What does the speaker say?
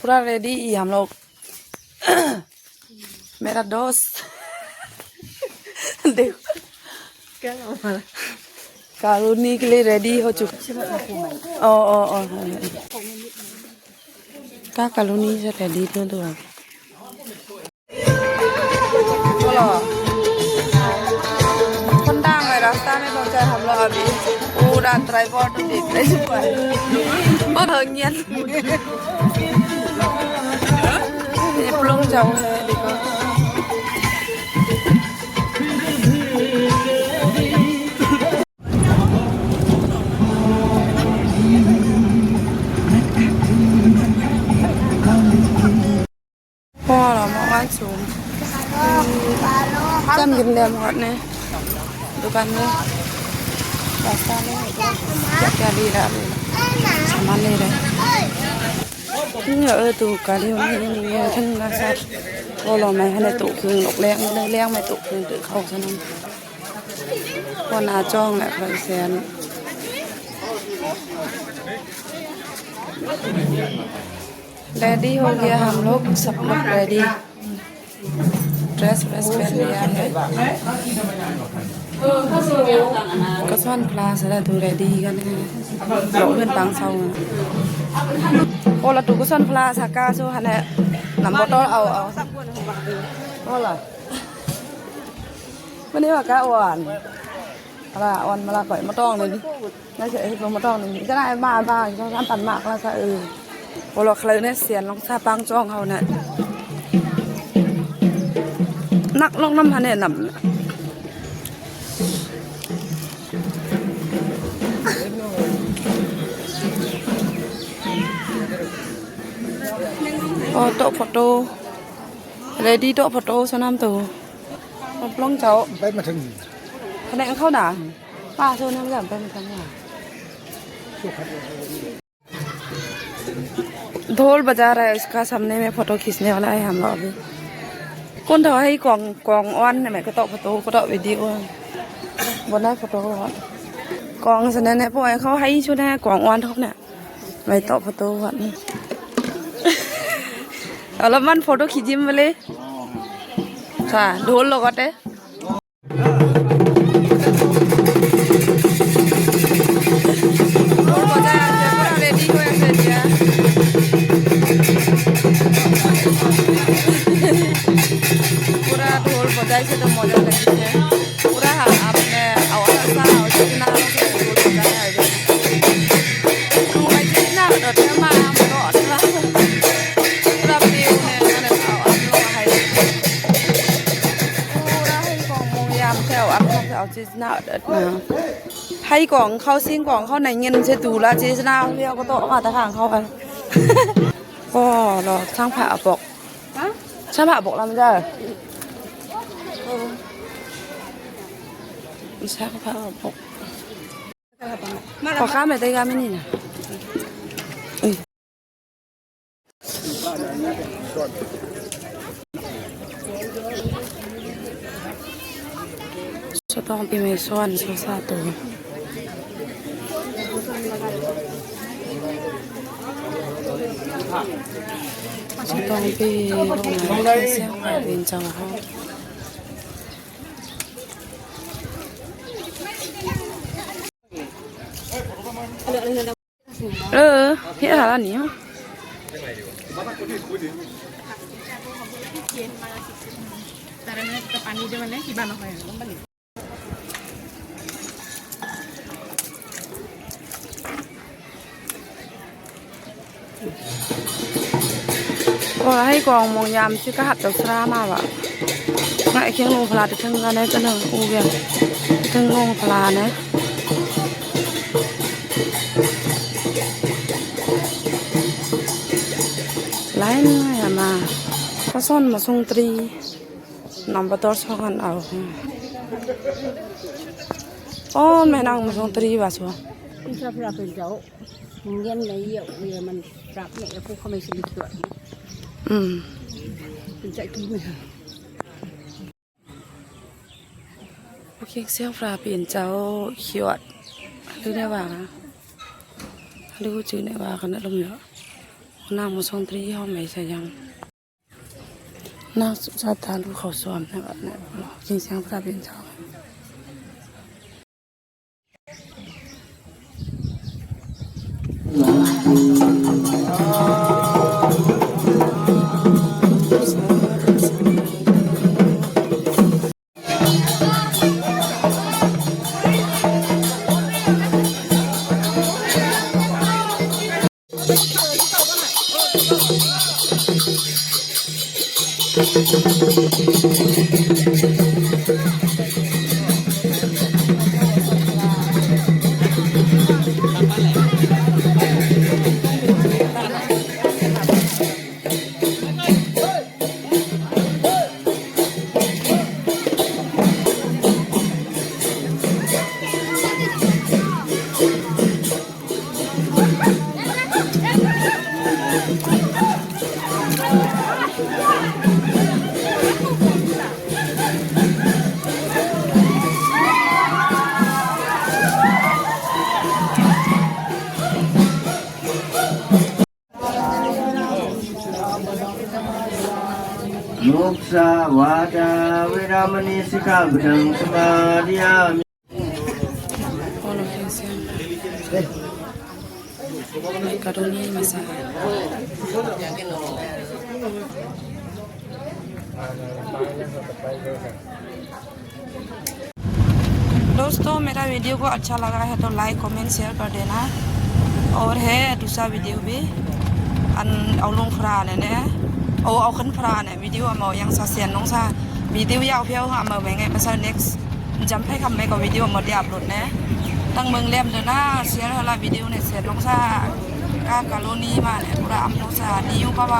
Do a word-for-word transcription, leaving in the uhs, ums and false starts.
पूरा रेडी ही हम लोग। मेरा दोस्त। देखो। क्या हमारा? कालोनी के लिए रेडी हो चुका। ओ, ओ, ओ, हाँ, हाँ। का कालोनी से रेडी तो, तो। बोलो। खोंडांग में रास्ता में पहुंचा है हम लोग अभी। पूरा ड्राइवर तो देख रहे हैं। बहुत हंगियन। ये प्लम चावल है, देखो। Wah, lama kan sum. Kan gende mot ne. Dukan ne. Rasta ne. Jadi dah. Sama ne dah. Ini ya, eh, tu kali ini, ini ya, kan rasta. Kalau mai hane tu keng lok leng, leng mai tu keng tu kau sana. Kona chong le khroi sen. Ready हो गया हम लोग, सब लोग ready. Dress व्रेस पहन लिया है। Koswan pla sara tu ready kan. Lo kan tang sau. Ola tu koswan pla saka so hane. Nam botol au au. Ola. Mane wa ka wan. Ala wan mala koi motong ni. Nai se motong ni. Jana ma ba jana pan ma kala sa e. Olo khlai ne sian long sa pang chong hau ne. Nak long nam hane nam. O, to photo. Ready to photo sonam to. Plong chao. Pai ma thang. Kane khau na. Pa sonam jam pai ma thang na. ढोल बजा रहा है, उसका सामने में फोटो खींचने वाला है हम लोग अभी। कौन था भाई? Kong, Kong Wan ne me ko to photo, ko to video. Bona photo. Kong sene ne po e khau hai chu ne Kong Wan thok ne. Mai to photo wan. Alopman photo khijim bole. Sa, ढोल logote. ढोल बजाय আছে, পুৰা ৰেডি হৈ আছে এতিয়া। পুৰা ঢোল বজাইছে তো মজা লাগিছে। পুৰা মানে আৱাজ আছে, আৱাজ শুনা আছে, ঢোল বজাই আছে। Hai kong khau sing kong khau nai ngin se tu la chi sna leo ko to ma ta khang khau kan. Ko lo sang pha bok. Sang pha bok lam ja. Sang pha bok. Ko ka me te ga me ni na. Sotong pi mai suan so sa tu. Sotong pi lo mai siang pai bin chang ho. Hello, hi hala ni ho. O, hai kong mong yam si ka hap to sra ma ba. Ngai kheng long phala te theng ga ne ka nang u ga. Theng long phala ne. Line ya ma. Ka son ma song tri. Number tor so kan au. O, me nang ma song tri ba so. Isa pura pen jao. Mungkin na iya, iya man rap ne, aku kami sini kuat. Hmm. Pencak kini. Ken siang pra pin chao hiwat. Halu ne wa. Halu chu ne wa kana lum yo. Kona mo song tri hong mai sa yang. Na su sa ta lu khau suam ne wa ne. Ken siang pra pin chao. Mokkha vada veramaṇī sikkhāpadaṃ samādiyāmi. दोस्तों, मेरा वीडियो को अच्छा लगा है तो like, comment, share कर देना। और है दूसरा वीडियो भी, an aulung phra ne ne, o aukhan phra ne video amo yang sa sen nong sa video ya ophiau amo menge masa next jam phai kam me ko video amo de upload ne. Tang meng lem de na share hala video ne sen nong sa ka colony ma ne pura am nong sa ni u pa ba.